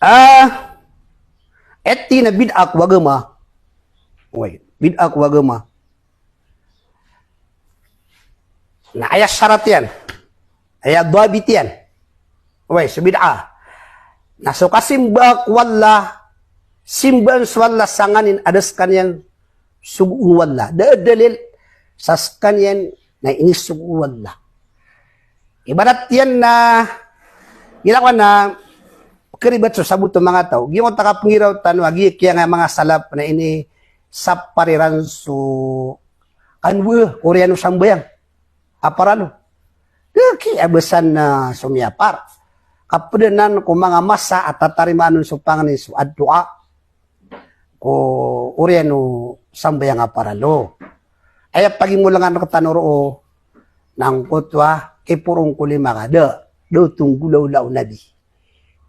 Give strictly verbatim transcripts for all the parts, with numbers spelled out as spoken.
Ah, aya tig iyan a bid'ah ko agama. Oway, bid'ah ko agama. Na aya sharat iyan, aya dhabit iyan. Oway, so bid'ah. Na so kasimba ko Allah, simbaan so Allah sanganin a da skaniyan sogoon o Allah. Da a dalil sa skaniyan na inisogo o Allah. Ibarat iyan na, ila ko na, karibat so sabot o manga taw. Giyoto a kapngiraw tano a giya kiya nga manga salaf na inisapar iran so kanwa, oriyan o sambayang a paralo. Kaki a bes anan so miyapar. Kaped anan ko manga masa a tatarimaan on so pangni so addu'a ko oriyan o sambayang a paralo. Aya pagimolangan rektano roo na angkoto a kiporon ko lima ka da, da oto nggolawla o Nabi.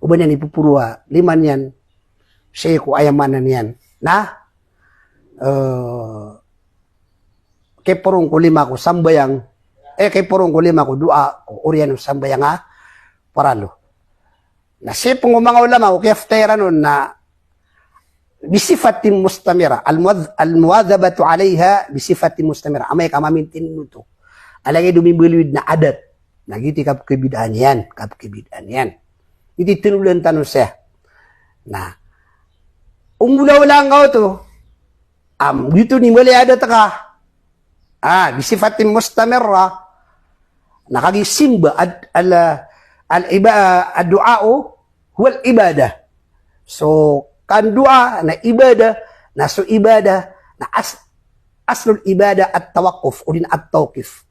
O ba niyan ipoporo a lima niyan sii ko aya maana niyan na, eh, kiporon ko lima ko sambayang, eh, kiporon ko lima ko doa ko oriyan o sambayang a paralo. Na sii pn o manga ulama o kiyaftah iran on na bisifatin mustamira, al-muwadh-, al-muwadhabatu alaiha bisifatin mustamira. Amay ka mamintin oto. Alagid o mimbaloy na adat. Na giyoto i kapkabid'ahan iyan, kapkabid'ahan iyan. Giyoto i tanodan tano saya. Na, o nggolawla angka oto, am, giyoto i mala i adat ka. Ah, bisifatin mustamira. Na kagiya simba ad-, al-, al-iba-, ad-du'a huwal ibadah. So kandoa na ibadah, na so ibadah na as-, aslul ibadah at-tawaqquf, odi na at-tawqif.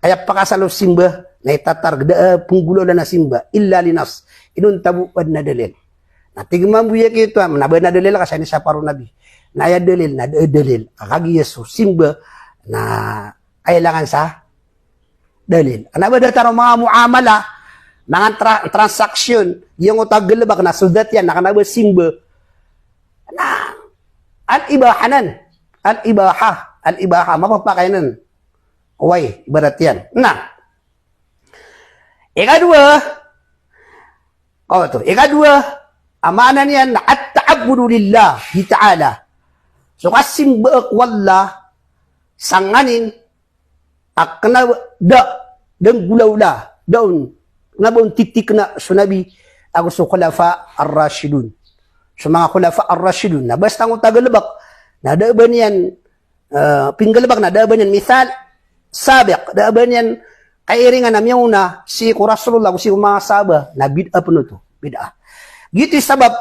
Aya pakaasal o simba na itatarg, da a pnggolawlaan a simba, illa li nass. Inonta bo ba adn a dalil. Na tig mambo a giyoto a, na ba adn a dalil ka sa inisapar o Nabi. Na aya dalil, na da a dalil. Kagiya so simba na kailangan sa dalil. Kna ba datar o manga muamala, manga tra-, transaction, giyangkoto a galbk na so dhat iyan, na kna ba simba. Na, al-ibaha anan. Al-ibaha. Al-ibaha. Mapapakay anan. Oway, ibarat iyan. Na, ikadowa, kaoto, ikadowa, a maana niyan na at-ta'abbudu lillahi ta'ala. So kasimba ko Allah, sanganin, a kna ba da, da nggolawla, da on, kna ba on titikna so Nabi, ago so Khulafa ar-Rashidun. So manga Khulafa ar-Rashidun, na basta angkoto a galbk, na da a ba niyan, eh, pinggalbk na da a ba niyan misal sabiq, da a ba niyan kairingan a miyaona sii ko Rasulullah, sii ko manga sahaba, na bid'ah pn oto, bid'ah. Giyoto i sabap,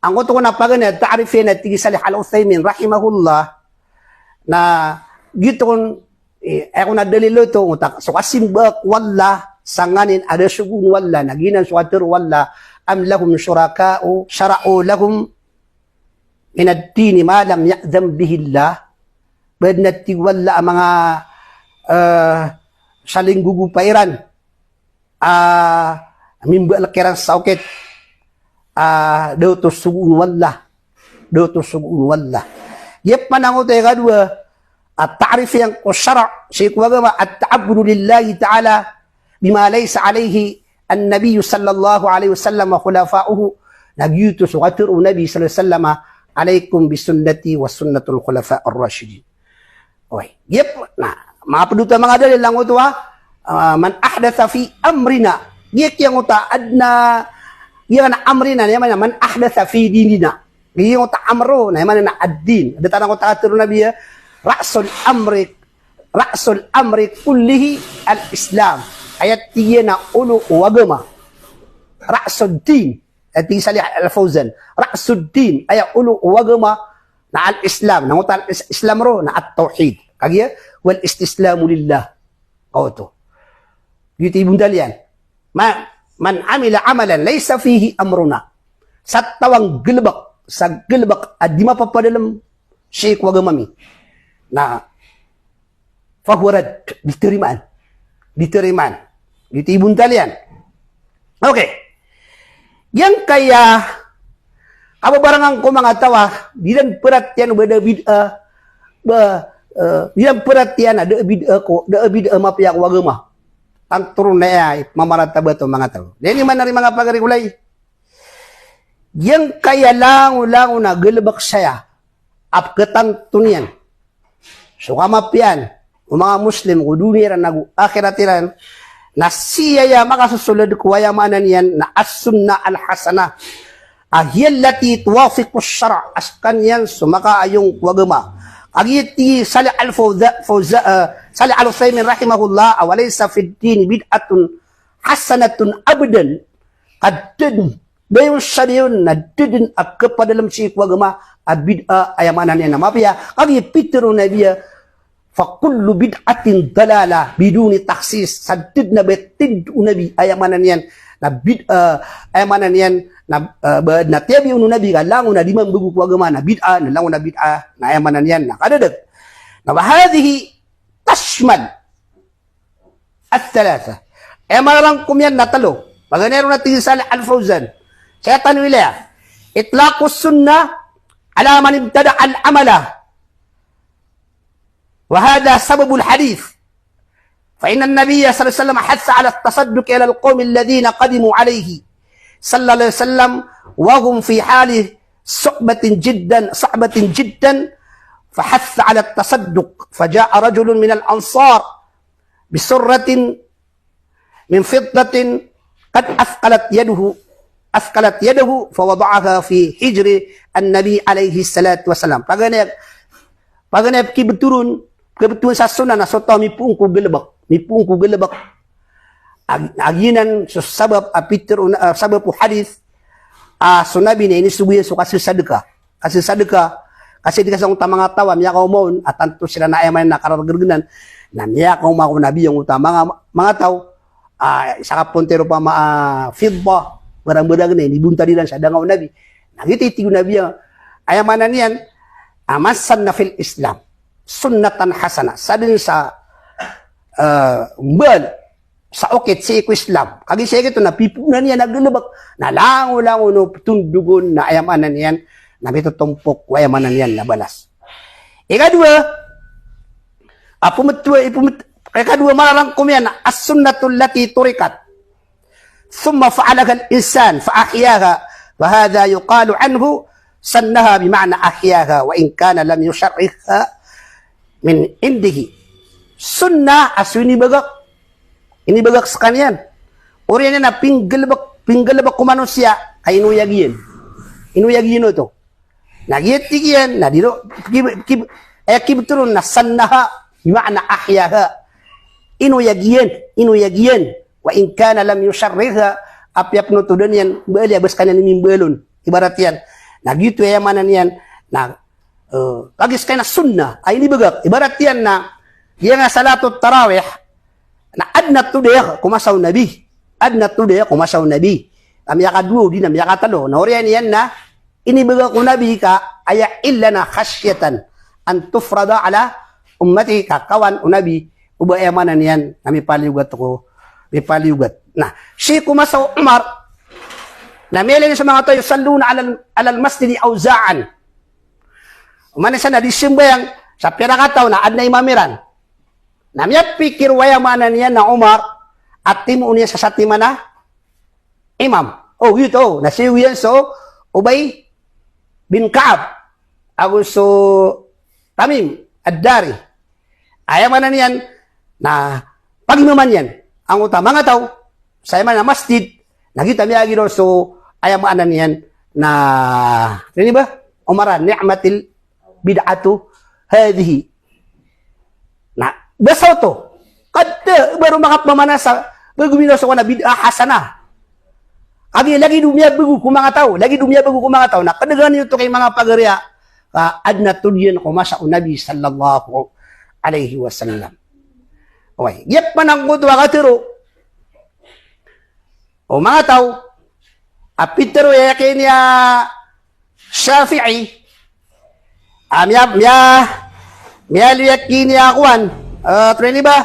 angkoto kon a paganay a ta'rif iyan a tig i Salih Al-Uthaymin rahimahullah, na giyoto kon, eh, aya kon a dalil oto, otak, so kasimba ko Allah, sanganin a da sogoon o Allah, na giyanan so katharo o Allah, am lahum shuraka'u shara'u lahum minad dini ma lam ya'dhan bihillah. Ba adn a tig o Allah a manga, eh, salinggogopa iran a mimbalk iran sa okit a da oto sogoon o Allah. Da oto sogoon o Allah. Giya pman angkoto a ikadowa a ta'rif iyan ko shara' sii ko agama, at-ta'abbudu lillahi ta'ala bima laysa alayhi an-nabiyyu sallallahu alayhi wasallam wa khulafa'uhu. Na giyoto so katharo o Nabi sallallahu alayhi wasallam, "Alaykum bi sunnati wa sunnatul khulafa ar-rashidin." Oway. Giya pn, na, mapd oto a manga dalil angkoto a, ah, man ahdatha fi amrina. Giya kiyangkoto a adn a, giya na amrina, aya maana, man ahdatha fi dinina. Giya kiyangkoto a amr, na aya maana na ad-din. Datar angkoto a katharo o Nabi a, ra'sul amri, ra'sul amri kullihi al-Islam. Aya tig iyan a olo o agama. Ra'sud din. Aya tig i Salih Al-Fawzan. Ra'sud din. Aya olo o agama na al-Islam. Na angkoto a is-, Islam roo na at-tawhid. Kagiya, wal istislamu lillah. Kaoto. Giyoto i bontal iyan. Ma-, man amila amalan laysa fihi amruna. Sa taw a nggalbk, sa galbk a di mapapadalm sii ko agama mi, na fahuwa radd, di tarimaan. Di tarimaan. Giyoto i bontal iyan. Okay. Giyangkaya kababarangan ko manga taw a di dn paratiyayaan o ba da a bid'ah, ba, eh, di dn paratiyayaan a da a bid'ah ko, da a bid'ah a mapiya ko agama. Pantoro na aya i mamaratabat o manga taw. Di ini manar i manga pagari ko lay. Giyangkaya langolangon a galebek saya a peketanto niyan so kamapiyaan o manga Muslim ko doniya iran ago akhirat iran, na sii aya makasosoled ko aya maana niyan na as-sunnah al-hasanah. A hiya allati tuwafiqu ash-shara', a sekaniyan so makaayong ko agama. Kagiya tig i Salih Al-Fawza-, Fawza-, eh, Salih Al-Uthaymin rahimahullah, a walaysa fid dini bid'atun hasanatun abadan. Ka da den, dayon sa dayon na da den a kepadalem sii ko agama a bid'ah, aya maana niyan na mapiya. Kagiya pitero o Nabi a, "Fa kullu bid'atin dalalah biduni takhsis." Sa da den a ba tindeg o Nabi, aya maana niyan na bid'ah, aya maana niyan na, eh, ba, na tiyabi on o Nabi ka langon a di mambego ko agama na bid'ah, na langon a bid'ah na aya maana niyan na kadadag. Na wa hadhihi tashmal ath-thalatha. Aya mararangkom iyan na telo. Paganay ron a tig i Salih Al-Fawzan, saya tano ilaya. Itlaqus sunnah ala man ibtada'a al-amala. Wa hadha sababul hadith. Fa inna an-nabiyya sallallahu alayhi wasallam hatha ala at-tasadduq ala al-qawmi alladhina qadimu alayhi sallallahu alayhi wasallam wa hum fi hali su'batin jiddan, su'batin jiddan, fa hatha ala at-tasadduq. Fa ja'a rajulun min al-ansar bi surratin min fiddatin qad athqalat yaduhu, athqalat yadahu, fa wada'aha fi hijri an-nabi alayhi salatu wasalam. Paganay, paganay a kibetoron, kibetoron sa sunnah na so taw a mipoon ko galebek, mipoon ko galebek. Ag-, aginan so sabap a pitero, ah, sabap o hadith, ah, so Nabi na inisogo iyan so kasesadeka. Kasesadeka, kasesadeka sa angkoto a manga taw a miyakaoma on, a tanto siran a aya maana niyan na karargeregenan. Na miyakaoma ko Nabi angkoto a manga, manga taw, ah, isa ka pontero pa ma, ah, fiddah, barang-barang na inibontal iran sa danga o Nabi. Na giyoto i tig o Nabi a, aya maana niyan, ah, man sanna fil Islam sunnatan hasanah. Sa den sa, ah, mbal sa okit sii ko Islam. Kagiya sii ko na pipoonan iyan a galebek, na langolangon o petondogon na aya maana niyan na mitotompok ko aya maana niyan na balas. Ikadowa, a pemet-, a pemet-, ikadowa mararangkom iyan na as-sunnatu allati turikat thumma fa'alaha al-insan fa ahyaha, fa hadha yuqalu anhu sannaha bi ma'na ahyaha wa in kana lam yusharrihha min indihi. Sunnah a so inibagak, inibagak sekaniyan. Oriyan iyan a pinggalebek, pinggalebek ko manosiya, ka inoyag iyan. Inoyag iyan oto. Na giya tig iyan, na di ron, kib-, kib-, eh, kibetoron na sannaha, bi ma'na ahyaha. Inoyag iyan, inoyag iyan. Wa in kana lam yusharrihha, apiya pen oto da niyan mbaali a ba sekaniyan inimbalon. Ibarat iyan. Na giyoto aya maana niyan, na Eh, kagiya sekaniyan na sunnah a inibagak. Ibarat iyan na, giyangkai a salatut tarawih, na aden a todayek ko masa o Nabi. Aden a todayek ko masa o Nabi. Na miyakadowa odi na miyakatelo. Na oriyan iyan na inibagak o Nabi ka aya illa na khashyatan an tufrada ala ummati, ka kawan o Nabi o ba aya maana niyan na mipaliyogat ko, mipaliyogat. Na sii ko masa o Umar, na miyailay niyan so manga taw a yusalluna alal, alal masjidi awza'an. Oman isa na di sambayang sa pira ka taw na aden a imam iran. Na miyapikir o aya maana niyan na Umar a timoon iyan sa satiman a imam. O, giyoto. Na siyogo iyan so Ubay bin Ka'ab ago so Tamim Ad-Dari. Aya maana niyan na pagimaman iyan angkoto a manga taw sa aya maana masjid, na giyoto a miyagiraw so aya maana niyan na, ini ba? Umar, ni'matil bid'atu hadhihi. Na basa oto. Kada ba ron makapamanasan, ba gomiraw so kowan a bid'ah hasanah. Kagiya lagid o miyabego ko manga taw, lagid o miyabego ko manga taw. Na kada gani oto kay manga pagari a, ka aden a todayek ko masa o Nabi sallallahu alayhi wasallam. Oway, giya pen angkoto a katero o manga taw a pitero iyan a kiniya Shafi'i. A, miya, miya, miyaaloy a kiniya kowan. Eh, tero ini ba?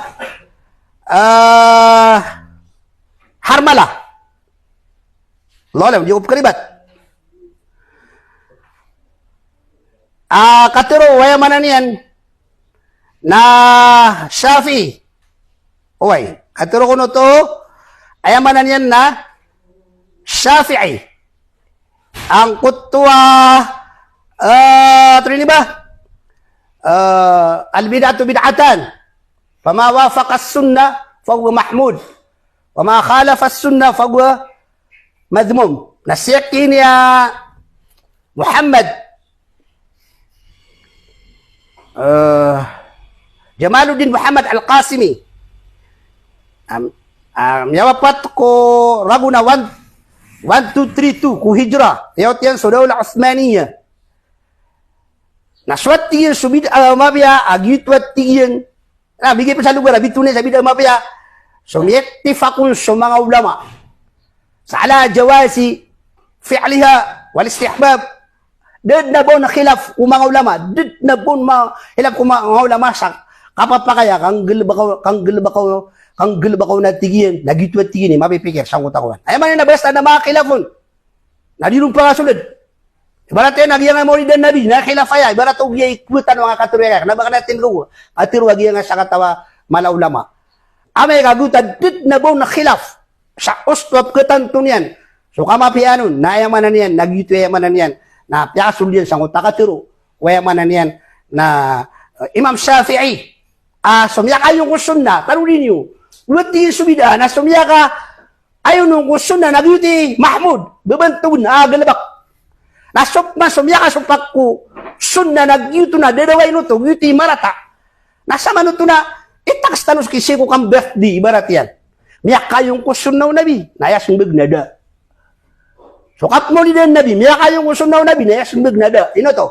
Eh, Harmala. Lolem, di ko pekeribat. A, katero o aya maana niyan na Shafi'i. Oway, katero kon oto, aya maana niyan na Shafi'i. Angkoto a, eh, antonaa ini ba? Eh, al-bid'atu bid'atan. Fama wafaqa as-sunnah fahuwa mahmud. Wama khalafa as-sunnah fahuwa madhmum. Na si Muhammad, eh, Jamaluddin Muhammad Al-Qasimi. Am, ah, miyawapat ko ragon a one, one two three two ko hijra. Aya oto iyan so Dawlah Uthmaniyah. Na so, tig iyan, so bid'ah a mapiya, a giyoto a, tig iyan. Na bigay pn sa logar a bitowan sa bid'ah a mapiya. So miyaittifaq on so manga ulama sa ala jawazi fi'liha wal istihbab. Da dn a ba on khilaf ko manga ulama. Da dn a ba on ma-, khilaf ko manga ulama sa kapapakay a kanggalbk on, kanggalbk on, kanggalbk on a, tig iyan, na giyoto a, tig iyan, i mapipikir sangkoto a kowan. Aya maana niyan na basta na manga khilaf on na di ron pakasold. Ibarat iyan a giyangkai a Mawlid an-Nabi na khilaf aya, ibarat o giyai kowa tano a katharo iyan, kna ba kna tindg o katharo a giyangkai a sakataw a mala a ulama. Amay ka giyoto a da dn a ba on khilaf sa osto a pkhatanto niyan so kamapiyaan on, na aya maana niyan na giyoto, aya maana niyan na piyasold iyan sangkoto a katharo, o aya maana niyan na, eh, Imam Shafi'i. Ah, so miyakayon ko sunnah, tanodi niyo. Oba, tig iyan, so bid'ah na so miyaka- ayon on ko sunnah na giyoto i mahmud, bebantog on a galbk. Na so pman so miyakasopak ko sunnah na giyoto na da dawain oto, giyoto i marata. Na samanoto na itaks tano sii ko kambirthday, ibarat iyan. Miyakayon ko sunnah o Nabi, na aya smbag na da. So kapmawlidan Nabi, miyakayon ko sunnah o Nabi, na aya smbag na da. Ino oto?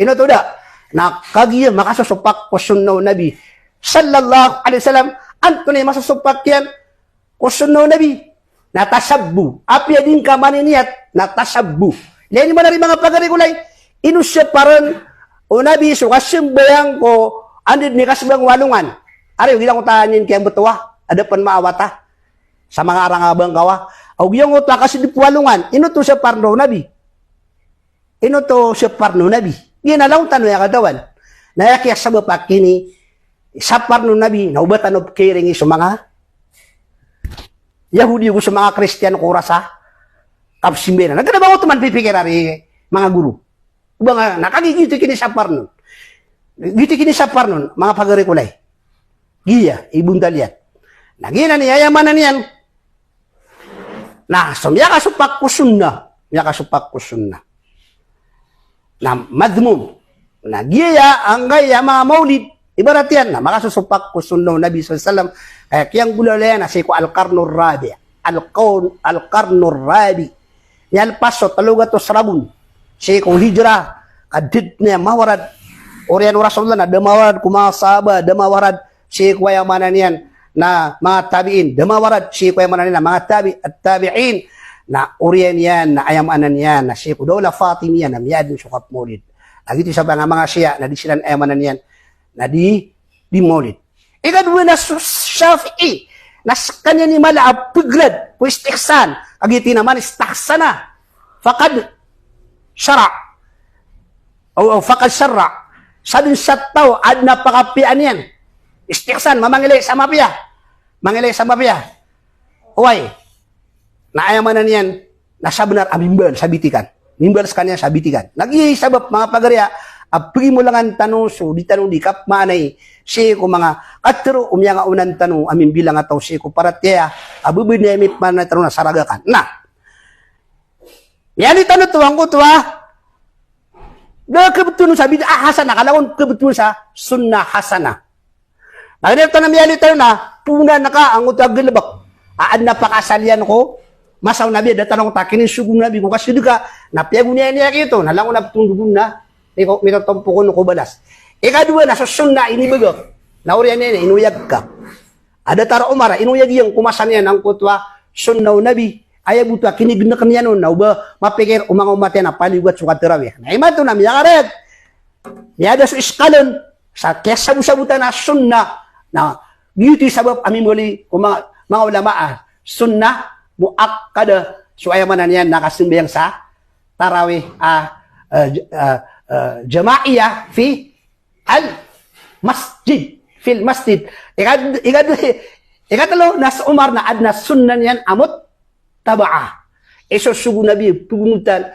Ino oto da? Na kagiya makasosopak ko sunnah o Nabi sallallahu alaihi wasallam, antonaa i masosopak iyan ko sunnah o Nabi? Na tashabbuh. Apiya di ngka maniniyat, na tashabbuh. Ilay niyo man ari, manga pagari ko lay. Ino siyaparn o Nabi so kasambayang ko anda dn i kasambayang o alongan? Ari, o giya ko ta niyan kiyambtowa, adapan maawata sa manga arang a bangkawa. O giya ko ta kasidp o alongan. Ino oto siyaparn o Nabi? Ino oto siyaparn o Nabi? Giya na langon tano aya katawan. Na aya kiyasabap a kini saparn o Nabi na oba tano pkiringi so manga Yahudi ago so manga Kristiyan ko oras a kapsimbayan. Na kna ba oto man pipikir ari manga goro. Oba nga, na kagiya giyoto i kinisaparn on. Giyoto i kinisaparn on, manga pagari ko lay. Giya i bontal iyan. Na giyanan i aya maana niyan. Na so miyakasopak ko sunnah, miyakasopak ko sunnah na madhmum. Na giyaya angkaya manga mawlid, ibarat iyan na makasosopak ko sunnah o Nabi sallallahu alaihi wasallam. Kaya kiyanggolawla iyan na sii ko al-qarnur rabi'. Al-qarn-, al-qarnur rabi'. Miyalpas so tlo gatos ragon sii ko hijrah, ka da dn a mawarad. Oriyan o Rasulullah na da mawarad ko manga sahaba, da mawarad sii ko, aya maana niyan na, manga tabi'in, da mawarad sii ko, aya maana niyan na, manga tabi' at-tabi'in. Na oriyan iyan na, aya maana niyan na, sii ko Dawlah Fatimiyah na miyaadn so kapmawlid. Lagid o isa a manga, manga Shia na di siran, aya maana niyan na, di, di mawlid. Ikadowa na so Shafi'i na skaniyan i mala a pgrad ko istihsan, kagiya tig iyan a man istahsana faqad shara'. O, o, faqad sharra'. Sadn sa taw a adn a pakapiyaan iyan. Istihsan, mamangilay sa mapiya. Mangilay sa mapiya. Oway. Na aya maana niyan na sabnar a mimbal sa bitikan. Mimbal skaniyan sa bitikan. Na giya i sabap, manga pagari, a pagimolangan tano so di tano di kapmaanay sii ko manga katharo o miyangaoona tano a mimbilang a taw sii ko paratiyaya a babaya a mipmaanay tano na saragakan. Na miyaloy tano oto angkoto a da kabtowan sa bid'ah hasanah, ka langon kabtowan sa sunnah hasanah. Na giyoto na miyaloy tano na ponan ka angkoto a galbk a adn a pakaasal iyan ko masa o Nabi, a da tano ta kinisogo o Nabi ko kasadka, na piyagoniya niyan giyoto, na langon a ptondog on na miko-, mitotompok on ko balas. Ikadowa na so sunnah a inibagak, na oriyan iyan a inoyag ka. A datar o Umar a inoyag iyan ko masa niyan angkoto a sunnah o Nabi, aya bo oto a kinignk iyan on, na oba mapikir o manga omat iyan a paliyogat so katarawih. Na imanto na miyakarayag, miyada so iskal on sa kiyasabosabotan a sunnah, na giyoto i sabap a mimbaloy ko manga, manga ulama a sunnah muakkadah so, aya maana niyan na, kasambayang sa tarawih a, eh, j-, eh, eh, jama'iyyah fi al-masjid, fil masjid. Ikad-, ikad-, ikatlo na so Umar na adn a sunnah niyan a muttaba'ah. Isosogo o Nabi, pgonotan